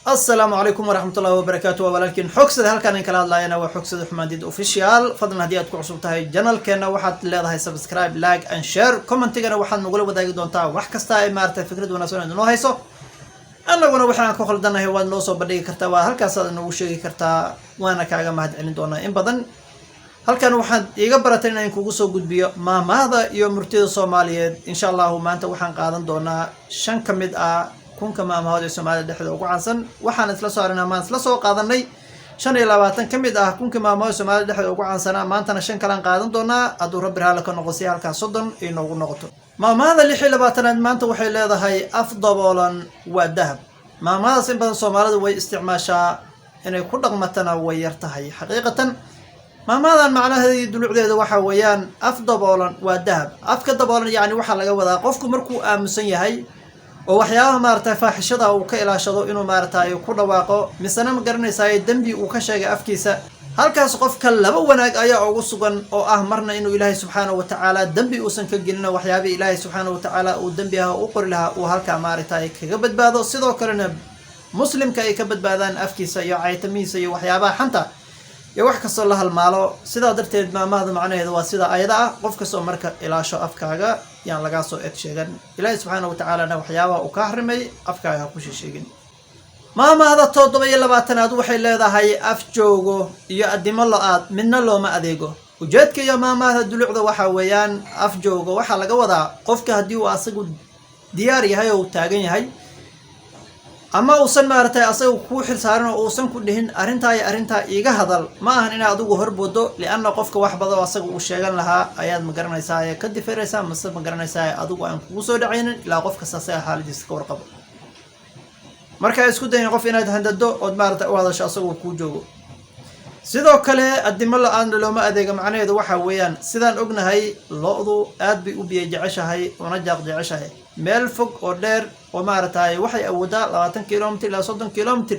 Asalaamu calaykum waraxmatullahi wabarakaatu. Waa walaalkiin Xogsada. Halkaan in kala hadlaayana waa Xogsada Xumaandid Official. Fadlan, haddii aad ku cusub tahay channelkeena, waxaad leedahay subscribe, like and share. Commentigana waxaad nagula wadaagi doontaa wax kasta ay maaragtay fikrad wanaagsan aad inoo hayso. Annaguna waxaan ku khaldanahay waad noo soo bandhigi kartaa, waa halkaasaad noogu sheegi kartaa, waana kaaga mahad celin doonaa in badan. Halkan waxaad iiga baratay inaan kugu soo gudbiyo maahmaahda iyo murtida Soomaaliyeed. Insha Allahu maanta waxaan qaadan doonaa shan ka mid ah 1000-ka maahmaahood ee Soomaalida dhexda ugu caansan. Waxaan isla soo aragnaa maan isla soo qaadanay 25 ka mid ah 1000-ka maahmaahood ee Soomaalida dhexda ugu caansanaa. Maantana shan kalaan qaadan doonaa, hadduu Rabbi raalla ka noqo, si halkaas 30 ay noogu noqoto. Maahmaahda 26aad maanta waxay leedahay: "Af daboolan waa dahab." Maahmaahdaas in badan Soomaalidu way isticmaashaa, inay ku dhaqmatana way yar tahay xaqiiqatan. Maahmaahdan macnaheeda iyo dulucdeeda waxa weeyaan: af daboolan waa dahab. Afka daboolan, yacni, waxaa laga wadaa qofku markuu aamusan yahay oo waxyaabaha maaragtay faaxishada uu ka ilaashado inuu maaragtay ku dhawaaqo, misena ma garanaysaay dembi uu ka sheegay afkiisa. Halkaas qofka laba wanaag ayaa ugu sugan, oo ah marna inuu Ilaahay subxaanahu watacaala dembi uusan ka gelino, waxyaabihii Ilaahay subxaanahu watacaala uu dembi ah u qori lahaa uu halkaa maaragtay kaga badbaado. Sidoo kalena muslimka ay ka badbaadaan afkiisa iyo caytamihiisa iyo waxyaabaha xanta iyo wax kastoo la halmaalo. Sidaa darteed maahmaahda macnaheeda waa sida ayada ah. Qof kastoo marka ilaasho afkaaga, yaan lagaa soo eg sheegan. Ilaahay subxaana watacaalana waxyaabaha uu ka xarimay afkaaga ha ku sheegin. Maahmaahda 27aad waxay leedahay: "Af joogo iyo addimo lo-aad midna looma adeego." Ujeedka iyo maahmaahda dulucda waxa weeyaan: af joogo waxaa laga wadaa qofka haddii uu asagu diyaar yahay oo uu taagan yahay, ama uusan maaragtay asaga kuu xilsaarin oo uusan ku dhihin "Arrintaa iyo arrintaa iiga hadal," ma ahan inaad adigu horboodo, lianna qofka wax badan oo asaga uu sheegan lahaa ayaad, ma garanaysaa, ee ka difiraysaa, mase, ma garanaysaa, adigu aan kugu soo dhacaynin ilaa qof kasta asaga xaaladiisa ka warqabo. Markaa isku dayin qof inaad handado ood maaragtay u hadasho asagoo kuu joogo. Sidoo kale addimo la-aanna looma adeego macnaheedu waxa weeyaan, sidaan ognahay, lo-du aad bay u biyo jeceshahay una jaaq jeceshahay. Meel fog oo dheer oo maaragtay waxay awoodaa 20 kilomitr ilaa 30 kilomitr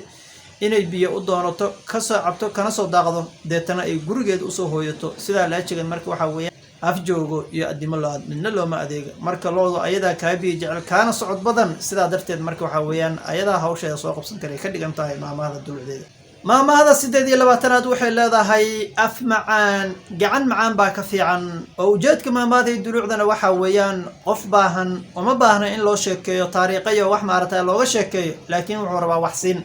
inay biyo u doonato, kasoo cabto, kana soo daaqdo, deetana ay gurigeeda usoo hooyato. Sidaa laajigan marka waxaa weeyaan: af joogo iyo addimo lo-aad midna looma adeega. Marka lo-du ayadaa kaa biyo jecel, kaana socod badan. Sidaa darteed marka waxaa weeyaan ayadaa hawsheeda soo qabsan karay ka dhigan tahay maahmaahda dulucdeeda. Maahmaahda 28aad waxay leedahay: "Af macaan gacan macaan baa ka fiican." Oo ujeedka maahmaahda dulucdana waxaa weeyaan, qof baahan uma baahna in loo sheekeeyo taariikhayo wax maaragtay looga sheekeeyo, laakiin wuxuu rabaa wax siin.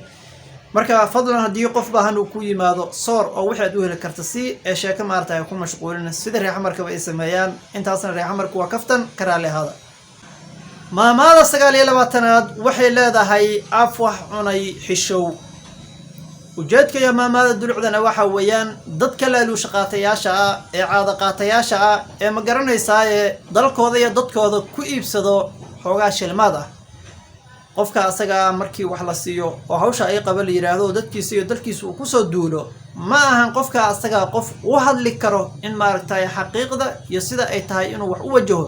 Marka fadlan, haddii qof baahan uu ku yimaado, soor oo wixii aad u heli karta si ee sheeko maaragtay ay ku mashquulin, sida reexamarkaba ay sameeyaan. Intaasna reexamarku waa kaftan, ka raalli ahaada. Maahmaahda 29aad waxay leedahay: "Af wax cunay xishow." Ujeedka iyo maahmaahda dulucdana waxa weeyaan, dadka laaluusha qaatayaasha ah ee caada qaatayaasha ah ee, ma garanaysaaye, dalkooda iyo dadkooda ku iibsado xoogaa shilmaad ah, qofka asagaa markii wax la siiyo oo hawsha ay qaba la yidhaahdo, dadkiisa iyo dalkiisa uu kusoo duulo, ma ahan qofka asagaa qof u hadli karo in maaragtay xaqiiqda iyo sida ay tahay inuu wax u wajaho,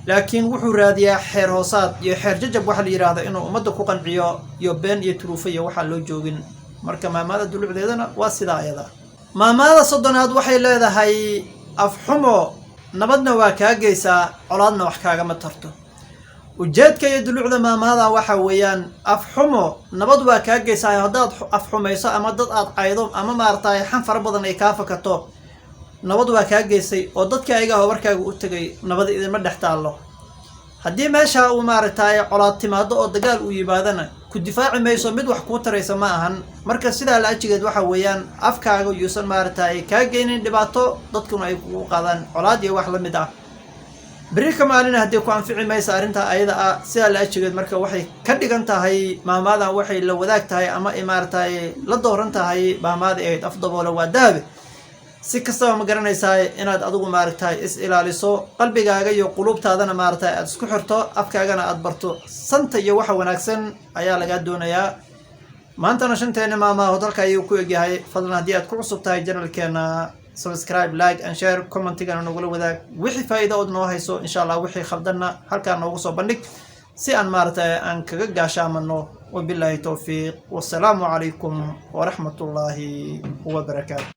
laakiin wuxuu raadiyaa xeer hoosaad iyo xeer jajab waxa la yidhaahdo inuu ummadda ku qanciyo, iyo been iyo turuufo iyo waxaan loo joogin. Marka maahmaahda dulucdeedana waa sidaa ayada. Maahmaahda 30aad waxay leedahay: "Afxumo nabadna waa kaa geysaa, colaadna wax kaagama tarto." Ujeedka iyo dulucda maahmaahda waxa weeyaan: afxumo nabad waa kaa geysaa. Haddaad afxumayso ama dad aad caydo ama maaragtay xan fara badan ay kaa fakato, nabad waa kaa geysay oo dadka ayaga warkaaga u tegay nabad idinma dhex taallo. Haddii meesha uu maaragtay colaad timaado oo dagaal uu yimaadana, ku difaaci mayso, mid wax kuu taraysa ma ahan. Marka sidaa la ajigeed waxa weeyaan, afkaaga yuusan maaragtay kaa geynin dhibaato, dadkuna ay kugu qaadaan colaad iyo wax la mid ah. Berri ka maalina haddii ku anfici maysa arrintaa ayada ah. Sidaa la ajigeed marka waxay ka dhigan tahay maahmaahdan, waxay la wadaag tahay ama ay maaragtay la dooran tahay maahmaahdi ahayd "Af daboola waa dahabe." Si kastaba, ma garanaysaa, inaad adigu maaragtay is ilaaliso, qalbigaaga iyo quluubtaadana maaragtay aada isku xirto, afkaagana aad barto santa iyo waxa wanaagsan ayaa lagaa doonayaa. Maantana shanteena maahmaahood halka ayuu ku egyahay. Fadlan, haddii aad ku cusub tahay channelkeena, subscribe, like and share. Commentigana nogula wadaag wixii faa'iida ood noo hayso. Insha Allah wixii khaldanna halkaa noogu soo bandhig si aan maaragtay aan kaga gaashaamano. Wabilaahi towfiiq, wasalaamu calaykum waraxmat ullaahi wabarakaatu.